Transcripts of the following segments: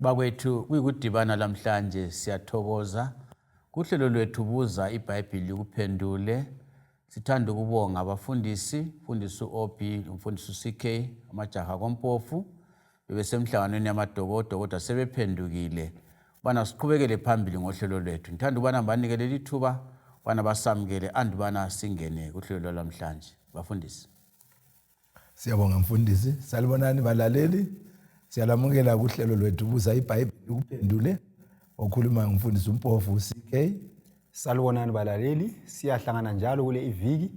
Bakwethu kuyikudibana lamhlanje siyathokoza kuhlelo lwethu buza iBhayibhili likuphendule. Sithanda ukubonga abafundisi, mfundisi uOB, umfundisi uCK, amajaha koMpofu bebesemhlanganweni yamadokodo kodwa sebephendukile ubana siqhubekele phambili ngohlelo lwethu. Ngithanda ukubana ngibanike leli thuba ubana basamukele andubana singene kuhlelo lwalamhlanje. Bafundisi. Siyabonga mfundisi. Salibonani balaleli. Siyalamukela kuhlelo lwethu buza iBhayibheli kuphendule. Okhuluma ngumfundisi uMpofu CK. Salibonani balaleli, siyahlangana njalo kule iviki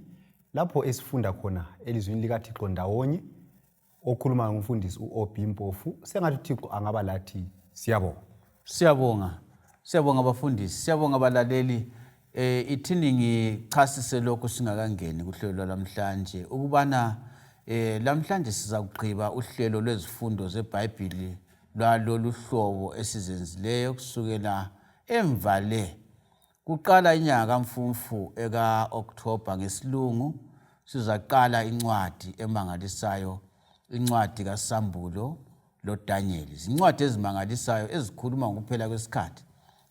lapho esifunda khona elizwini likaThixo ndawonye. Okhuluma ngumfundisi uOB Mpofu. Sengathi uThixo angaba lathi. Siyabonga. Siyabonga. Siyabonga bafundisi, siyabonga balaleli. Eh ithini ngichasise lokhu singakangeni kuhlelo lwalamhlanje ukubana eh lamhlanje sizakugqiba uhlelo lwezifundo zeBhayibhili lwalolu hlobo esizenzileyo kusukela emva le kuqala inyanga kaMfumfu eka-October ngesilungu sizaqala incwadi emangalisayo incwadi kaSambulo loDanyeli. Zincwadi ezimangalisayo ezikhuluma ngokuphela kwesikhathi.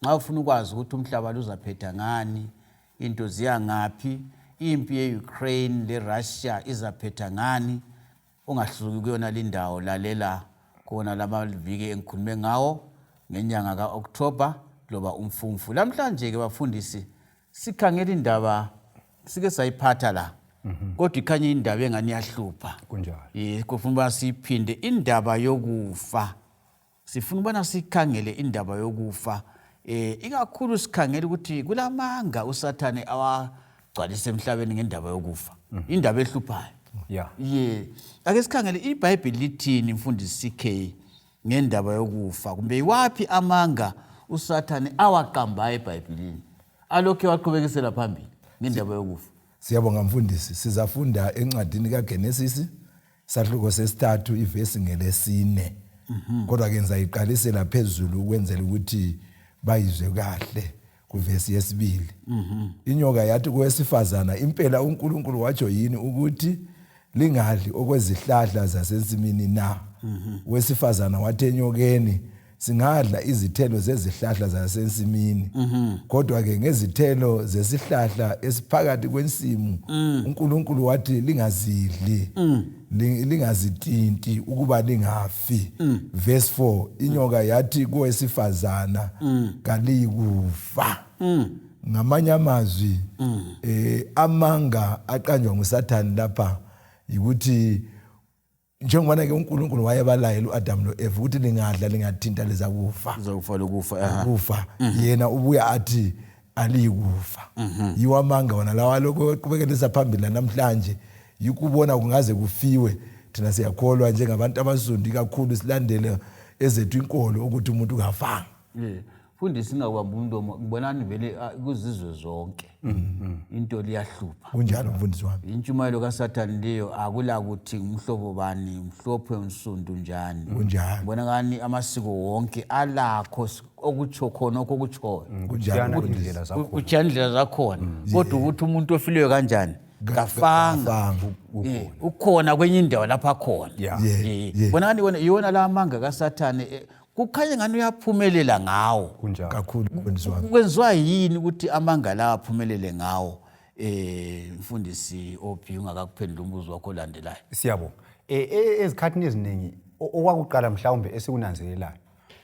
Nxa ufuna ukwazi ukuthi umhlaba luzaphetha ngani, into ziya ngaphi, impi ye-Ukraine le-Russia izaphetha ngani, ungahluki kuyona lindawo, lalela kona lamaviki engikhulume ngawo ngenyanga ka-October loba uMfumfu. Lamhlanje-ke bafundisi sikhangela indaba sike sayiphatha la kodwa ikhanye indaba engani iyahlupha Kunjalo. Kufuna uba siyiphinde indaba yokufa. Sifuna ubana sikhangele indaba yokufa ikakhulu sikhangele ukuthi kulamanga uSathane awagcwalisa emhlabeni ngendaba yokufa, indaba ehluphayo. Ye ake sikhangele iBhayibheli lithini mfundisi CK ngendaba yokufa, kumbe iwaphi amanga uSathane awaqambayo eBhayibhilini alokhu ewaqhubekisela phambili ngendaba yokufa. Siyabonga mfundisi. Sizafunda encwadini kaGenesis sahluko sesithathu ivesi ngelesine. Kodwa ke ngizayiqalisela phezulu ukwenzela ukuthi bayizwe kahle kuvesi yesibili. Inyoka yathi kowesifazana, impela uNkulunkulu watsho yini ukuthi lingadli okwezihlahla zasensimini na? Wesifazana wathi enyokeni, singadla izithelo zezihlahla zasensimini, kodwa ke ngezithelo zesihlahla esiphakathi kwensimu uNkulunkulu wathi lingazidli, lingazithinti ukuba lingafi. Verse 4, inyoka yathi kowesifazana, kaliyikufa. Ngamanye amazwi amanga aqanjwa nguSathane lapha yikuthi njengobana ke uNkulunkulu wayebalayela uAdam noEva ukuthi lingadla lingathinta lizakufa, lizakufa lokufa, kufa, yena ubuya athi aliyikufa. Yiwo amanga wona lawa lokho eqhubekelisa phambili namhlanje, yikubona kungaze kufiwe. Thina siyakholwa njengabantu abasundu ikakhulu silandele ezethu inkolo ukuthi umuntu kafanga. Mfundisi, ngingakubamba umlomo, ngibonani vele kuzizwe zonke into liyahlupha. Kunjalo mfundisi wami. Intshumayelo kaSathane leyo, akula kuthi ngumhlobo bani, mhlophe, nsundu, njani. Kunjalo. Ngibona kani amasiko wonke alakho okutsho khona okho okutshoyo. Kunjalo Kutshiyana mfundisi. indlela zakhona. Kutshiyana indlela zakhona, kodwa ukuthi umuntu ofileyo kanjani kafanga. Kafanga. Ukhona kwenye indawo lapha akhona. Bona kani iwona la amanga kaSathane, kukhanya ngani uyaphumelela ngawo. Kunjalo. Kakhulu mfundisi wami. Kwenziwa yini ukuthi amanga lawa aphumelele ngawo? Mfundisi OP, ungakakuphendula umbuzo wakho olandelayo. Siyabonga. Ezikhathini eziningi okwakuqala mhlawumbe esikunanzelelayo,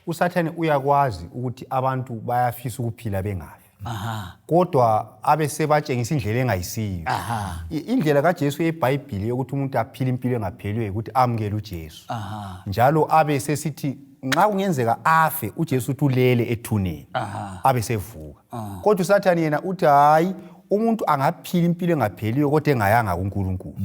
uSathane uyakwazi ukuthi abantu bayafisa ukuphila bengafi. Kodwa abe sebatshengisa indlela engayisiyo. Indlela kaJesu yeBhayibhili yokuthi umuntu aphile impilo engapheliyo ukuthi amukele uJesu. Njalo abe sesithi nxa kungenzeka afe, uJesu uthi ulele ethuneni, abe sevuka. Kodwa uSathane yena uthi hayi, umuntu angaphila impilo engapheliyo kodwa engayanga kuNkulunkulu.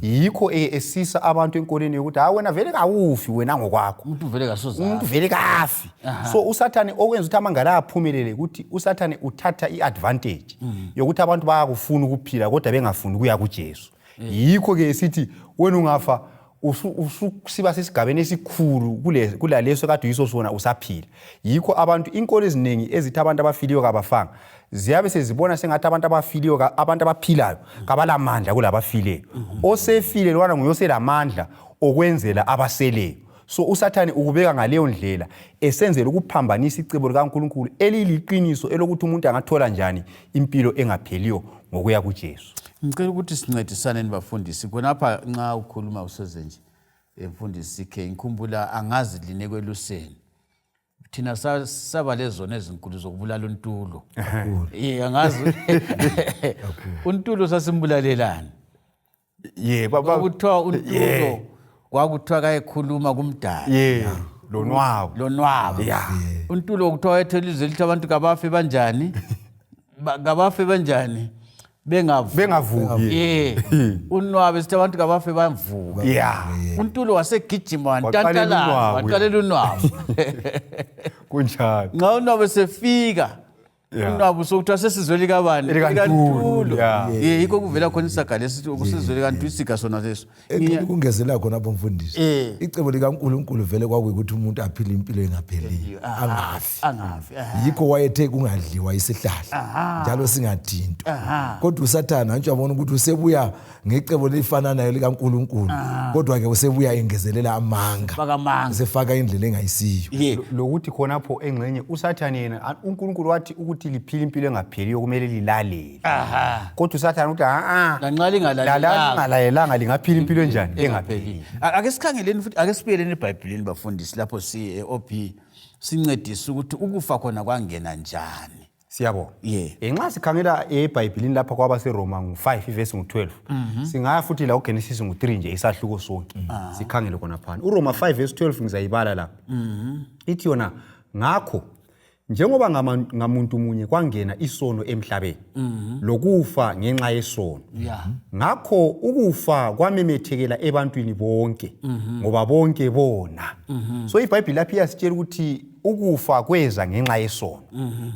Yikho esisa abantu enkolweni yokuthi hayi, wena vele kawufi wena ngokwakho. Umuntu vele kasoze. Umuntu vele kafi. So uSathane okwenza ukuthi amanga aphumelele ukuthi uSathane uthatha i-advantage yokuthi abantu bayakufuna ukuphila kodwa bengafuni ukuya kuJesu. Yikho ke sithi wena ungafa ususiba sesigabeni esikhulu kulaleso kade uyiso sona usaphila. Yikho abantu inkolo eziningi ezithi abantu abafiliyo kabafanga ziyabe sezibona sengathi abantu abafiliyo, abantu abaphilayo kabalamandla kulabafileyo. Osefile lwana nguye oselamandla okwenzela abaseleyo. So uSathane ukubeka ngaleyo ndlela esenzela ukuphambanisa icebo likaNkulunkulu eliliqiniso elokuthi umuntu angathola njani impilo engapheliyo ngokuya kuJesu. Ngicela ukuthi sincedisaneni bafundisi khonapha nxa ukhuluma useze nje mfundisi CK ngikhumbula angazi line kweluseni thina saba lezono ezinkulu zokubulala untulo. Eh angazi untulo sasimbulalelani. Yebo kwakuthiwa untulo kwakuthiwa kayekhuluma kumdali. Yebo lonwabo. Lonwabo. Untulo kuthiwa wayethola izwi elithi abantu kabafe banjani? Kabafe banjani? Bengavuki. Bengavuki. Yeah. Unwabe sithi abantu kabafe bavuka. Yeah. Untulo wasegijima wantantalala, waqalela unwabu. Kunjalo. Nxa unwabe sefika unwabu sokuthiwa sesizwe likabani? Elikantulo. Yeah, yikho kuvela khona isaga lesi kusizwe likantu isiga sona leso. Ukungezela khona apho mfundisi. Icebo likaNkulunkulu vele kwakuyikuthi umuntu aphile impilo engapheliyo, angafi. Angafi. Yikho wayethe kungadliwa isihlahla njalo singathintwa. Kodwa uSathane antshi wabona ukuthi usebuya ngecebo elifananayo likaNkulunkulu, kodwa ke usebuya engezelela amanga. Usefaka indlela engayisiyo. Lokuthi khonapho engxenye uSathane yena uNkulunkulu wathi ukuthi liphile impilo engapheliyo kumele lilalele. Kodwa uSathane uthi a lanxa lingalalelanga lingaphila impilo enjani engapheliyo. Ake sikhangeleni futhi ake sibuyeleni eBhayibhelini bafundisi lapho si OP sincedise ukuthi ukufa khona kwangena njani. Siyabonga. Nxa sikhangela eBhayibhelini lapha kwabaseRoma ngu-5 ivesi ngu-12 singaya futhi la uGenesis ngu-3 nje isahluko sonke sikhangele khona phana. uRoma 5 verse 12 ngizayibala lapha. Ithi yona ngakho njengoba ngamuntu munye kwangena isono emhlabeni lokufa ngenxa yesono ngakho ukufa kwamemethekela ebantwini bonke ngoba bonke bona. So iBhayibheli lapha iyasitshela ukuthi ukufa kweza ngenxa yesono,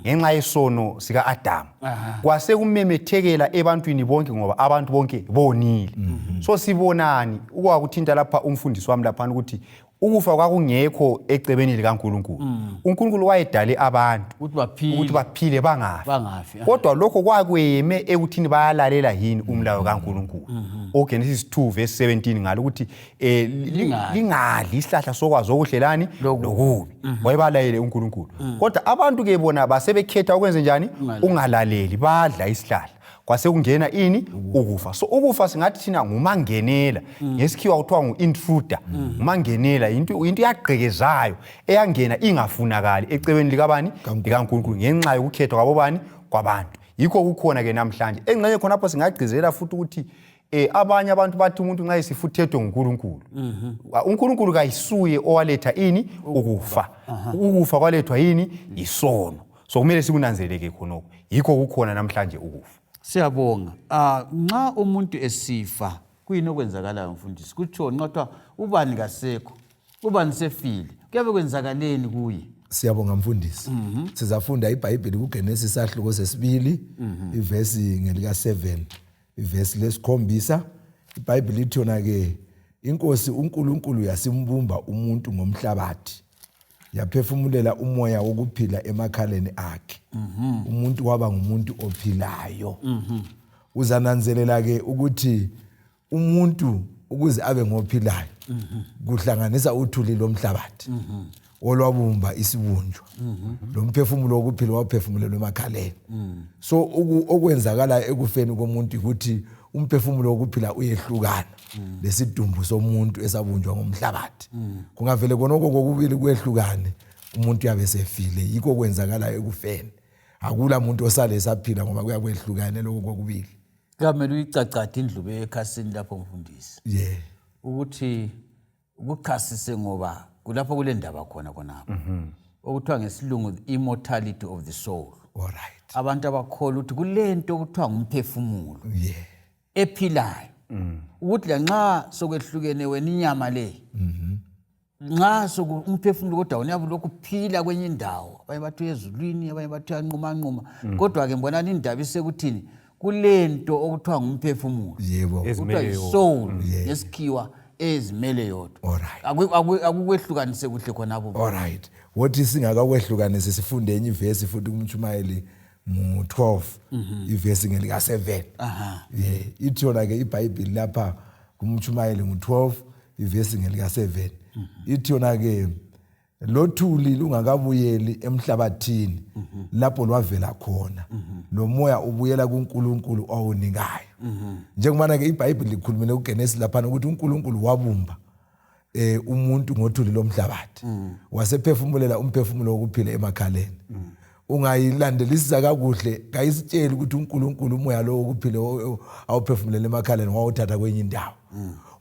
ngenxa yesono sika Adamu kwase kumemethekela ebantwini bonke ngoba abantu bonke bonile. So sibonani ukwakuthinta lapha umfundisi wami lapha ukuthi ukufa kwakungekho ecebeni likaNkulunkulu. uNkulunkulu wayedale abantu ukuthi baphile bangafi. Kodwa lokho kwakweme ekuthini bayalalela yini umlayo kaNkulunkulu. OGenesis 2 verse 17 ngalo ukuthi lingadli isihlahla sokwazi okuhlelani lokubi. Wayebalayele uNkulunkulu. Kodwa abantu ke bona basebekhetha ukwenze njani? Ungalaleli, badla isihlahla. Kwase kungena ini? Ukufa. So ukufa singathi thina ngumangenela. Ngesikhiwa kuthiwa ngu-intruder. Ngumangenela into yagqekezayo eyangena ingafunakali ecebeni likabani? LikaNkulunkulu ngenxa yokukhethwa kwabobani? Kwabantu. Yikho kukhona ke namhlanje. Engxenye khonapho singagcizela futhi ukuthi abanye abantu bathi umuntu nxa esifuthethwe nguNkulunkulu. uNkulunkulu kayisuye owaletha ini? Ukufa. Ukufa kwalethwa yini? Isono. So kumele sikunanzeleke khonokho. Yikho kukhona namhlanje ukufa. Siyabonga. Nxa umuntu esifa kuyini okwenzakalayo mfundisi? Kutsho nxa kuthiwa ubani kasekho, ubani sefile, kuyabe kwenzakaleni kuye? Siyabonga mfundisi. Sizafunda iBhayibheli kuGenesis isahluko sesibili, ivesi ngelika 7, ivesi lesikhombisa. iBhayibheli ithi yona ke inkosi uNkulunkulu yasimbumba umuntu ngomhlabathi, yaphefumulela umoya wokuphila emakhaleni akhe. Umuntu waba ngumuntu ophilayo. Uzananzelela ke ukuthi umuntu ukuze abe ngophilayo kuhlanganisa uthuli lomhlabathi olwabumba isibunjwa, lomphefumulo wokuphila waphefumulelwa emakhaleni. So okwenzakala ekufeni komuntu ukuthi umphefumulo wokuphila uyehlukana lesidumbu somuntu esabunjwa ngomhlabathi. Kungavele khonokho kokubili kwehlukane, umuntu uyabe sefile. Yikho okwenzakalayo ekufeni. Akula muntu osale esaphila ngoba kuyakwehlukane lokho kokubili. Kamele uyicacade indlube ekhasini lapho mfundisi. Ukuthi ukuchasise ngoba kulapho kule ndaba khona khonapho. Okuthiwa ngesilungu the immortality of the soul. Alright. Abantu abakholwa ukuthi kulento okuthiwa ngumphefumulo. Ephilayo. Ukuthi lanxa sokwehlukene wena inyama le. Nxa umphefumulo kodwa wena uyabe ulokhu uphila kwenye indawo. Abanye bathi ezulwini, abanye bathi uyanqumanquma. Kodwa ke mbonani indaba isekuthini kulento okuthiwa ngumphefumulo. Yebo. Kuthiwa yi-soul ngesikhiwa ezimele yodwa. Alright. Akukwehlukanise kuhle khona apho. Alright. Wothi singakakwehlukanisi sifunde enye ivesi futhi kumtshumayeli mu-12 ivesi ngelika 7. Ithi yona ke iBhayibheli lapha kumtshumayeli ngu-12 Ivesi ngelika-7 ithi yona-ke, lothuli lungakabuyeli emhlabathini lapho lwavela khona, lo moya ubuyela kuNkulunkulu owunikayo. Njengobana ke iBhayibheli likhulumile kuGenesis laphana ukuthi uNkulunkulu wabumba umuntu ngothuli lomhlabathi, wasephefumulela umphefumulo wokuphila emakhaleni. Ungayilandelisisa kakuhle, kayisitsheli ukuthi uNkulunkulu umoya lo wokuphila awuphefumulela emakhaleni wawuthatha kwenye indawo.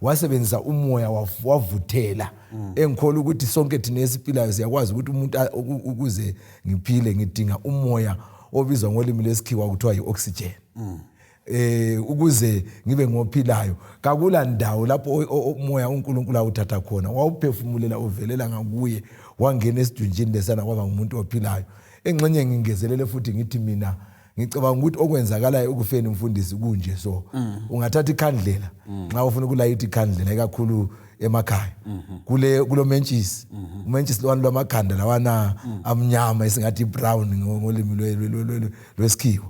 Wasebenzisa umoya, wavuthela. Engikholwa ukuthi sonke thina esiphilayo siyakwazi ukuthi umuntu ukuze ngiphile ngidinga umoya obizwa ngolimi lwesikhiwa kuthiwa yi-oxygen. Ukuze ngibe ngophilayo, kakula ndawo lapho umoya uNkulunkulu awuthatha khona, wawuphefumulela uvelela ngakuye, wangena esidunjini lesana, kwaba ngumuntu ophilayo. Engxenye ngingezelele futhi ngithi mina ngicabanga ukuthi okwenzakalayo ekufeni, mfundisi, kunje. So ungathatha ikhandlela, nxa ufuna ukulayitha ikhandlela, ikakhulu emakhaya, kule kulomentshisi, umentshisi lwana lwamakhanda lawana amnyama, esingathi brown ngolimi lwesikhiwa.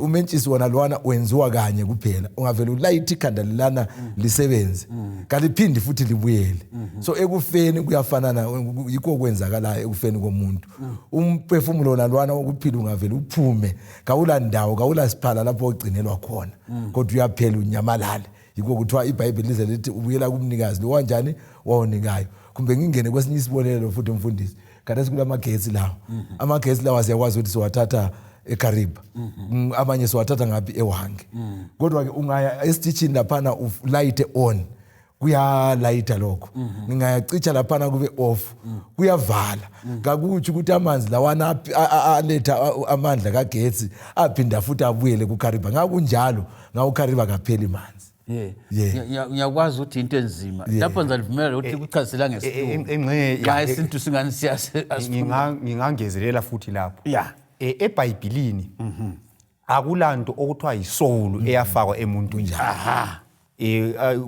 Umentshisi wona lwana wenziwa kanye kuphela. Ungavele ulayitha ikhanda lelana, lisebenze, kaliphindi futhi libuyele. So ekufeni kuyafanana, yikho okwenzakalayo ekufeni komuntu. Umphefumulo wona lwana wokuphila ungavele uphume, kawula ndawo, kawula siphala lapho ogcinelwa khona, kodwa uyaphela, unyamalale. Yikho kuthiwa iBhayibheli lize lithi ubuyela kumnikazi lo wanjani wawunikayo. Kumbe ngingene kwesinye isibonelo futhi, mfundisi. Khathesi kulamagetsi lawa. Amagetsi lawa siyakwazi ukuthi siwathatha eKariba, amanye siwathatha ngaphi eHwange. Kodwa-ke ungaya esitishini laphana, ulayithe on, kuyalayitha lokho. Ngingayacitsha laphana, kube off, kuyavala. Kakutsho ukuthi amanzi lawana aletha amandla kagetsi aphinda futhi abuyele kuKariba. Ngakunjalo ngawuKariba kapheli manzi. Ngiyakwazi ukuthi into enzima lapho, ngizalivumela ukuthi kuchazisela ngesilungu. Engxenye Nxa isintu singani Ngingangezelela futhi lapho. EBhayibhilini akulanto okuthiwa yisoul eyafakwa emuntwini.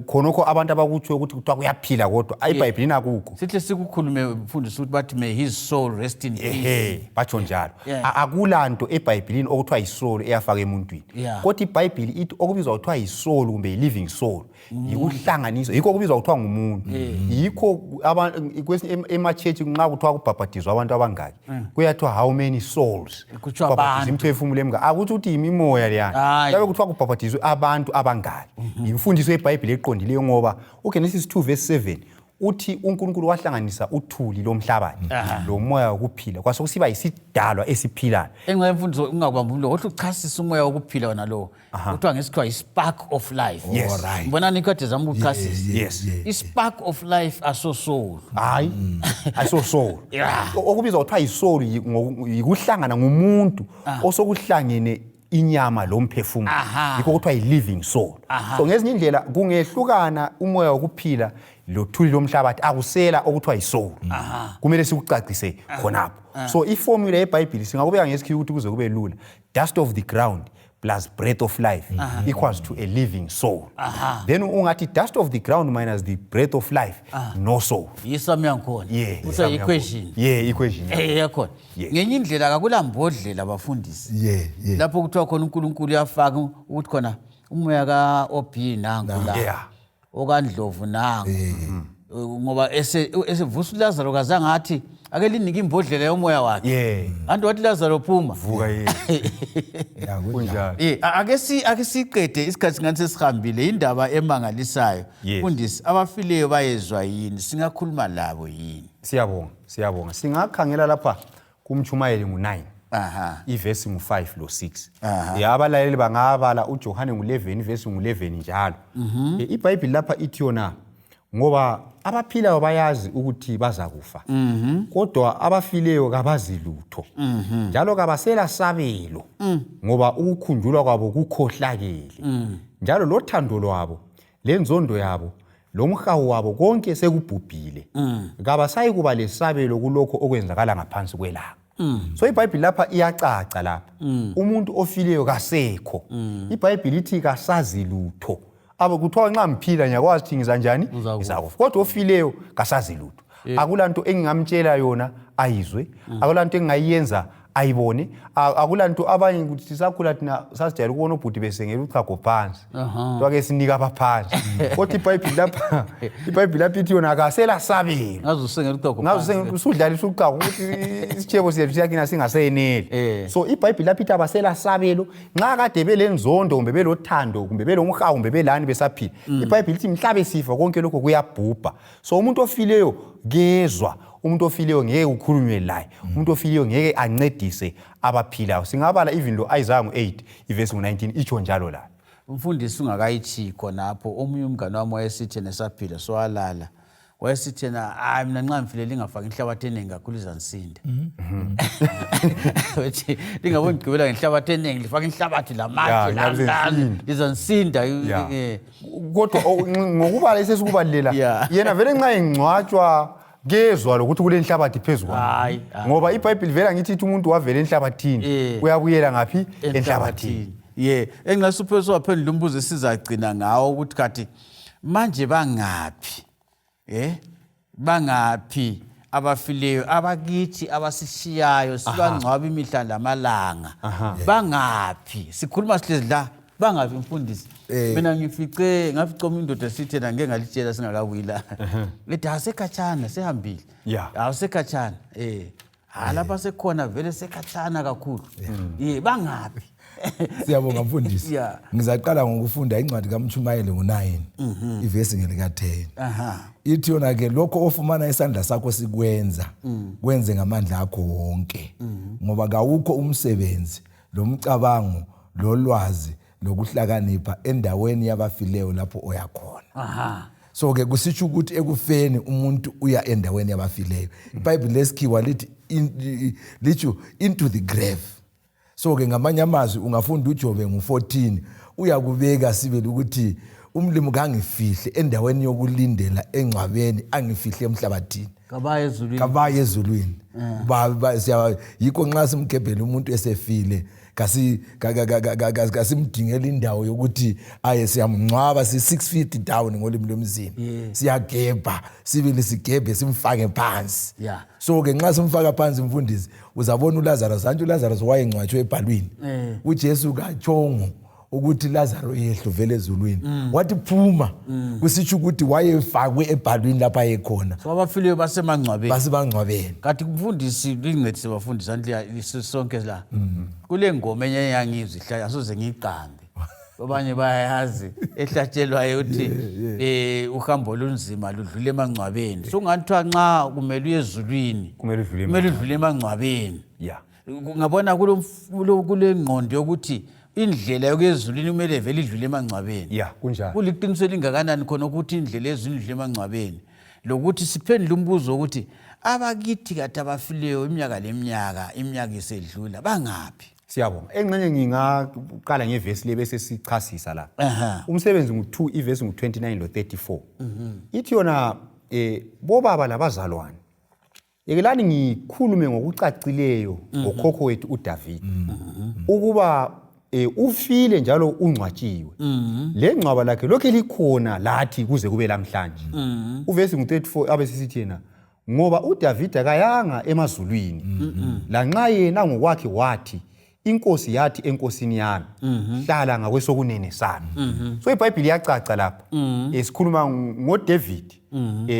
Khonokho abantu abakutsho ukuthi kuthiwa kuyaphila, kodwa eBhayibhilini akukho. Sihle sikukhulume, mfundisi, ukuthi bathi may his soul rest in peace. Ehe, batsho njalo. Akulanto eBhayibhilini okuthiwa yisoul eyafakwa emuntwini. Kodwa iBhayibhili ithi okubizwa kuthiwa yisoul kumbe yi-living soul yikuhlanganiswa, yikho okubizwa kuthiwa ngumuntu. Yikho emachechi nxa kuthiwa kubhabhadizwa abantu abangaki, kuyathiwa how many souls. Kuthiwa Kubhabhadizwa abantu. Imiphefumulo emingaki, akutsho ukuthi yimimoya leyana. Kuyabe kuthiwa kubhabhadizwe abantu abangaki. Yimfundiso yeBhayibhili eqondileyo, ngoba uGenesis 2 verse 7 uthi uNkulunkulu wahlanganisa uthuli lomhlabathi lo moya wokuphila, kwasekusiba yisidalwa esiphilayo. Enxa yemfundiso, ungakubamba umlomo, othi uchasisa umoya wokuphila wona lowo kuthiwa ngesikhiwa yi-spark of life. Ngibona kade zama ukuchasisa. I-spark of life aso soul. Hayi, ayiso soul. Okubizwa kuthiwa yisoul yikuhlangana ngumuntu osokuhlangene inyama lomphefumulo. Yikho kuthiwa yi-living soul. So ngezinye indlela kungehlukana umoya wokuphila lothuli lomhlabathi, akusela okuthiwa yisoul. Kumele sikucacise khonapho. So iformula yeBhayibhili singakubeka ngesikhiwa ukuthi kuze kube lula: dust of the ground plus breath of life equals to a living soul. Then ungathi dust of the ground minus the breath of life, no soul. Yisami yankhona. Kuthiwa equation. Yeah, equation. Yakhona. Ngenye indlela kakulambodlela, bafundisi, lapho kuthiwa khona uNkulunkulu uyafaka ukuthi khona umoya ka-ob nangu la, okaNdlovu nangu. Ngoba esevusa uLazaro kazange athi ake linike imbodlela yomoya wakhe. Anti wathi, "Lazaro, phuma." Vuka, yeah. Yeah, kunjalo. Kunjalo. Ake siqede, isikhathi singathi sesihambile. Indaba emangalisayo. Mfundisi, abafileyo bayezwa yini? Singakhuluma labo yini? Siyabonga, siyabonga. Singakhangela lapha kumtshumayeli ngu-9, ivesi ngu-5 lo-6. Ya, abalaleli bangabala uJohane ngu-11, ivesi ngu-11 njalo. IBhayibhili lapha ithi yona, ngoba abaphilayo bayazi ukuthi bazakufa, kodwa abafileyo kabazi lutho, njalo kabasela sabelo, ngoba ukukhunjulwa kwabo kukhohlakele, njalo lothando lwabo lenzondo yabo lomhawu wabo konke sekubhubhile, kabasayi kuba lesabelo kulokho okwenzakala ngaphansi kwelanga. So iBhayibhili lapha iyacaca lapha, umuntu ofileyo kasekho. IBhayibhili ithi kasazi lutho. Abo kuthiwa nxa ngiphila ngiyakwazi ukuthi ngiza njani. Uzakufa. Ngizakufa, kodwa ofileyo kasazi lutho. Akulanto engingamtshela yona ayizwe, akulanto engingayenza. Ayibone akulanto abanye ukuthi sisakhula thina sasijayele ukubona ubhuti besengela uchago phansi, kuthiwa ke sinika abaphansi, kodwa ibhayibhili lapha, ibhayibhili lapha ithi yona akasela sabelo. Ngaze usengela uchago. Ngaze usudlalisa uchago ukuthi isitshebo sethu siyakina singaseneli. So ibhayibhili lapha ithi abasela sabelo nxa kade belenzondo kumbe belothando kumbe belomhawu kumbe belani besaphila. Ibhayibhili ithi mhla besifa konke lokho kuyabhubha. So umuntu ofileyo kezwa, umuntu ofileyo ngeke ukhulunywe laye, umuntu ofileyo ngeke ancedise abaphilayo. Singabala even lo Isaiah ngu-8 ivesi ngu-19 itsho njalo layo. Umfundisi ungakayithi khonapho, omunye umngane wami wayesithi yena esaphila sowalala, wayesithi yena, hayi mina nxa ngifile lingafaki inhlabathi eningi kakhulu izangisinda. Uthi lingaboni ngigqibela ngenhlabathi eningi, lifake inhlabathi lamatshe lani, lani, lizangisinda. Kodwa ngokubala esesikubalela, yena vele nxa engcwatshwa kezwa lokuthi kule nhlabathi phezu kwakhe, ngoba iBhayibhili vele ngithi ithi umuntu wavela enhlabathini, uyabuyela ngaphi? Enhlabathini. Ye, engasuphe sowaphendula umbuzo esizagcina ngawo ukuthi kathi manje bangaphi, bangaphi abafileyo abakithi abasishiyayo sibangcwaba imihla lamalanga, bangaphi? Sikhuluma sihlezi la, bangaphi mfundisi? Mina ngifice ngafica omunye indoda sithi yena ngeke ngalitshela singakabuyi la, ethi asekhatshana sehambile. Asekhatshana ha lapha sekhona vele sekhatshana kakhulu. Bangaphi? Siyabonga mfundisi. Ngizaqala ngokufunda incwadi kaMtshumayeli ngo-9 ivesi ngelika-10. Ithi yona ke lokho ofumana isandla sakho sikwenza, kwenze ngamandla akho wonke, ngoba kawukho umsebenzi lomcabango lolwazi lokuhlakanipha endaweni yabafileyo lapho oyakhona. So ke kusitsho ukuthi ekufeni umuntu uya endaweni yabafileyo. IBhayibheli lesikhiwa lithi litsho into the grave. So ke ngamanye amazwi ungafunda uJobe ngu-14 uyakubeka sibili ukuthi umlimi kangifihle endaweni yokulindela engcwabeni, angifihle emhlabathini. Kabaye ezulwini. Kabaye ezulwini. Yikho nxa simgebhela umuntu esefile kasimdingela indawo yokuthi aye, siyamngcwaba si 6 feet down ngolimi lwemzini. Siyagebha sibili, sigebhe simfake phansi. So ke nxa simfaka phansi mfundisi, uzabona uLazarus, anti uLazarus wayengcwatshwe ebhalwini. UJesu kachongo ukuthi Lazaro yehlo vele ezulwini, wathi phuma, kusitsho ukuthi wayefakwe ebhalwini lapha ayekhona. So abafileyo basemangcwabeni. Basebangcwabeni. Kanti mfundisi, lingcedise bafundisi, anti sonke la kule ngoma enye engangizwa ihlaya, asoze ngiyiqambe, abanye bayayazi, ehlatshelwayo ukuthi uhambo olunzima ludlule emangcwabeni. So kungathiwa nxa kumele uye ezulwini kumele udlule kumele udlule emangcwabeni. Ngabona kule ngqondo yokuthi indlela yokuya ezulwini kumele vele idlule emangcwabeni. Kunjalo. Kuliqiniso elingakanani khona ukuthi indlela ezulwini idlule emangcwabeni, lokuthi siphendule umbuzo wokuthi abakithi kade abafileyo iminyaka leminyaka, iminyaka isedlula, bangaphi? Siyabonga. Engxenye ngingaqala ngevesi le bese sichasisa la. Umsebenzi ngu-2 ivesi ngu-29 lo-34. Ithi yona bobaba labazalwane, yekelani ngikhulume ngokucacileyo ngokhokho wethu uDavid, ukuba ufile njalo ungcwatshiwe, le ngcwaba lakhe lokhe likhona lathi kuze kube lamhlanje. Uvesi ngu-34 abe sisithi yena ngoba uDavida kayanga emazulwini, lanxa yena ngokwakhe wathi inkosi yathi enkosini yami, hlala ngakwesokunene sami. So iBhayibhili iyacaca lapha, sikhuluma ngoDavid,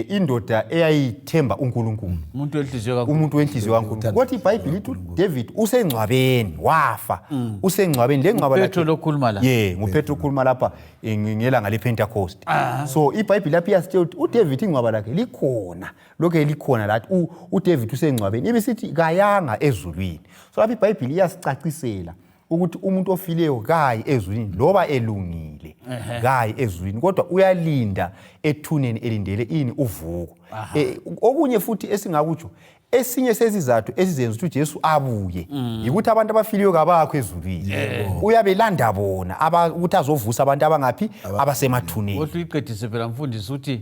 indoda eyayithemba uNkulunkulu, umuntu wenhliziyo kaNkulunkulu, umuntu wenhliziyo kaNkulunkulu. Kodwa iBhayibhili ithi uDavid usengcwabeni, wafa, usengcwabeni, le ngcwaba lakhe. Lokhuluma la. Ye, nguPetro okhuluma lapha ngelanga lePentecost. So iBhayibhili lapha iyasitshela ukuthi uDavid ingcwaba lakhe likhona, lokhu likhona lathi uDavid usengcwabeni, ibisithi kayanga ezulwini. So lapha iBhayibhili iyasicacisela ukuthi umuntu ofileyo kayi ezulwini loba elungile, kayi ezulwini, kodwa uyalinda ethuneni elindele ini? Uvuko. Okunye futhi esingakutsho, esinye sezizathu esizenza ukuthi uJesu abuye yikuthi abantu abafileyo kabakho ezulwini, uyabelanda bona ukuthi azovusa abantu abangaphi? Abasemathuneni. Kodwa uyiqedise phela mfundisi ukuthi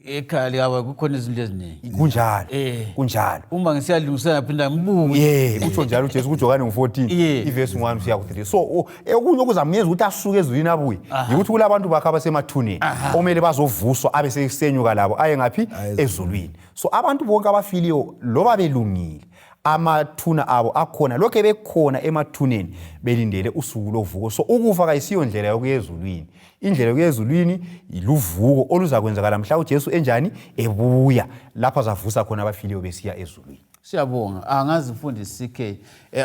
ekhaya likaba kukhona izinto eziningi. Kunjalo. Kunjalo. Uma ngisiyalungisela phinda ngibuye. Ye, utsho njalo uJesu kuJohane ngo-14 ivesi 1 usiya ku-3. So okunye okuzamyenza ukuthi asuke ezulwini abuye yikuthi kulabantu bakhe abasemathuneni okumele bazovuswa, abe sesenyuka labo aye ngaphi? Ezulwini. So abantu bonke abafiliyo loba belungile Amathuna abo akhona lokhe bekhona emathuneni belindele usuku lovuko. So ukufa kayisiyo ndlela yokuya ezulwini. Indlela yokuya ezulwini luvuko oluzakwenzakala mhla uJesu enjani ebuya, lapho azavusa khona abafileyo besiya ezulwini. Siyabonga. Angazi mfundisi CK,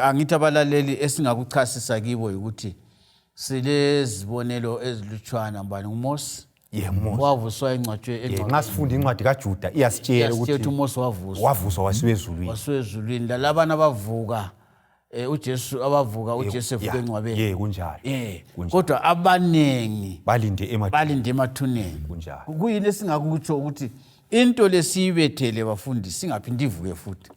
angithi abalaleli esingakuchasisa kibo ukuthi silezibonelo ezilutshwana. Mbani? NguMosi. Ye, Mose. Wavuswa engcwatshwe Ye, nxa sifunda incwadi kaJuda iyasitshela iyasitshela ukuthi ukuthi uMose wavuswa. Wavuswa wasiwa ezulwini. Wasiwa ezulwini. Lalabana abavuka uJesu, abavuka uJesu evuka engcwabeni. Ye, kunjalo. Kunjalo. Kodwa abanengi balinde emathuneni. Balinde emathuneni. Kunjalo. Kuyini esingakutsho ukuthi into lesiyibethele bafundisi singaphindi ivuke futhi?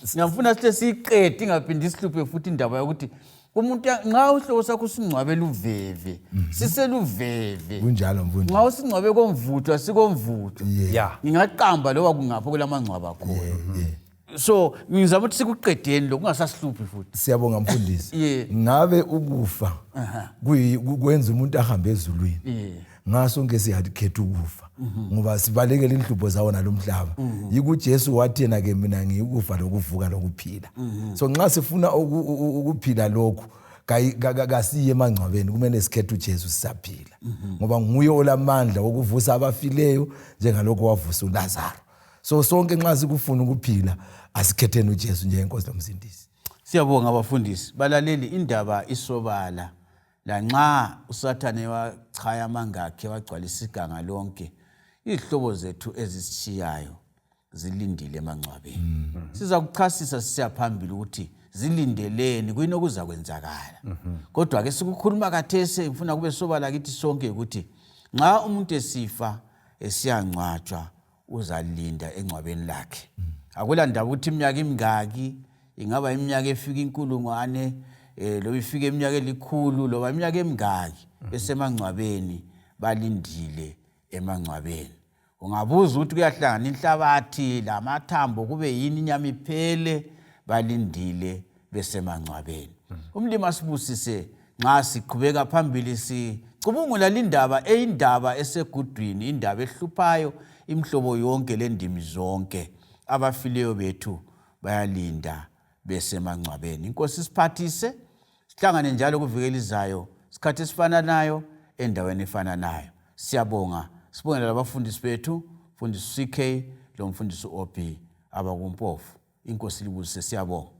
Singafuna sihle siyiqede ingaphindi isihluphe futhi indaba yokuthi umuntu nxa uhlobo sakho usingcwabe luveve, siseluveve. Kunjalo mfundisi. Nxa usingcwabe komvuthwa, sikomvuthwa. Ngingaqamba loba kungapho kulamangcwaba khona. So ngizama ukuthi sikuqedeni lokhu kungasasihluphi futhi. Siyabonga mfundisi. Ngabe ukufa kwenza umuntu ahambe ezulwini? Ngasonke siyakhetha ukufa ngoba sibalekela inhlupho zawo nalomhlaba. Yiko uJesu wathi yena ke, mina ngiyikufa lokuvuka lokuphila. So nxa sifuna ukuphila lokhu, kasiye emangcwabeni, kumele sikhethe uJesu sisaphila, ngoba nguye olamandla wokuvusa abafileyo njengalokho wavusa uLazaro. So sonke nxa sikufuna ukuphila, asikhetheni uJesu njengenkosi lomsindisi. Siyabonga abafundisi. Balaleli, indaba isobala. Lanxa uSathane wachaya amangakhe wagcwalisa iganga lonke, izihlobo zethu ezisishiyayo zilindile emangcwabeni. Siza kuchasisa sisiya phambili ukuthi zilindeleni, kuyini okuzakwenzakala. Kodwa ke sikukhuluma khathesi, ngifuna kube sobala kithi sonke ukuthi nxa umuntu esifa esiyangcwatshwa, uzalinda engcwabeni lakhe. Akula ndaba ukuthi iminyaka imingaki, ingaba iminyaka efika inkulungwane, loba ifike iminyaka elikhulu, loba iminyaka emingaki, besemangcwabeni, balindile emangcwabeni. Ungabuza ukuthi kuyahlangana inhlabathi lamathambo kube yini, inyama iphele, balindile besemangcwabeni. Umlimi asibusise nxa siqhubeka phambili sicubungula lindaba, eyindaba esegudwini, indaba ehluphayo imhlobo yonke lendimi zonke. Abafileyo bethu bayalinda besemangcwabeni. Inkosi siphathise, sihlangane njalo kuviki elizayo, sikhathi esifananayo, endaweni efananayo. Siyabonga, sibongela labafundisi bethu, mfundisi CK lo mfundisi OB abakumpofu. Inkosi libusise, siyabonga.